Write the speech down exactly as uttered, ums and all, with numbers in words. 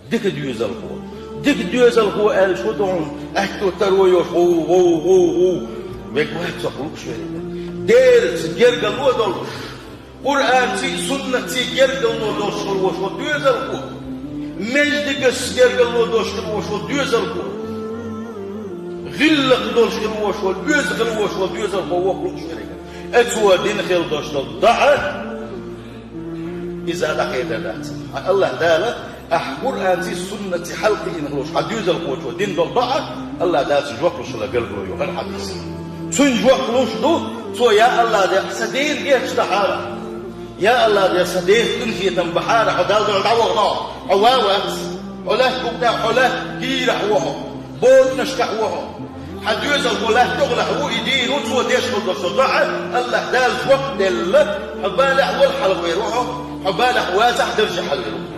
Дика доьзалхо. Дика доьзалхо аьлча хӀун ду хьуна? Аьтту таро йолуш, гӀув, гӀув, гӀув, гӀув. Вега вац цо лууш верг. Делаца гергарло долуш, Къуръанций, суннатций гергарло долуш хир волуш волу доьзалхо. Маьждигашца гергарло долуш хир волуш волу доьзалхо. ГӀиллакх долуш хир волуш волу, оьзда хир волуш волу доьзалхо воккха лууш верг. Э, цо дина хила долуш долу доӀа, иза дӀахедар дац. Хьан АллахӀ Дала, ахь Къуръанций, суннатций хьалакхиъна хилуш, хьан доьзалхочо дина долу доӀа, АллахӀ Дала цунна жоп луш хилар гергарло ю, хӀара хьадис. Цунна жоп луш ду, цо: «Я АллахӀ Дела, сан дена гечдахьара. Я АллахӀ Дела, сан дена къинхетам бахьара, хьо Далла дуьхьал дӀавахана, хьо ван вац, хьо лаьтта букъ тӀехь, хьо лаьтта гийрахь ву хьо, бортанашкахь ву хьо». Хьан доьзалхо лаьтта тӀехула ву, и дийна ву, цо деш хила долуш долу доӀа, АллахӀ Дала жоп делла, хьо балехь вала хьалхавер ву хьо, хьо балехь вацахь дарже хьалхавер ву.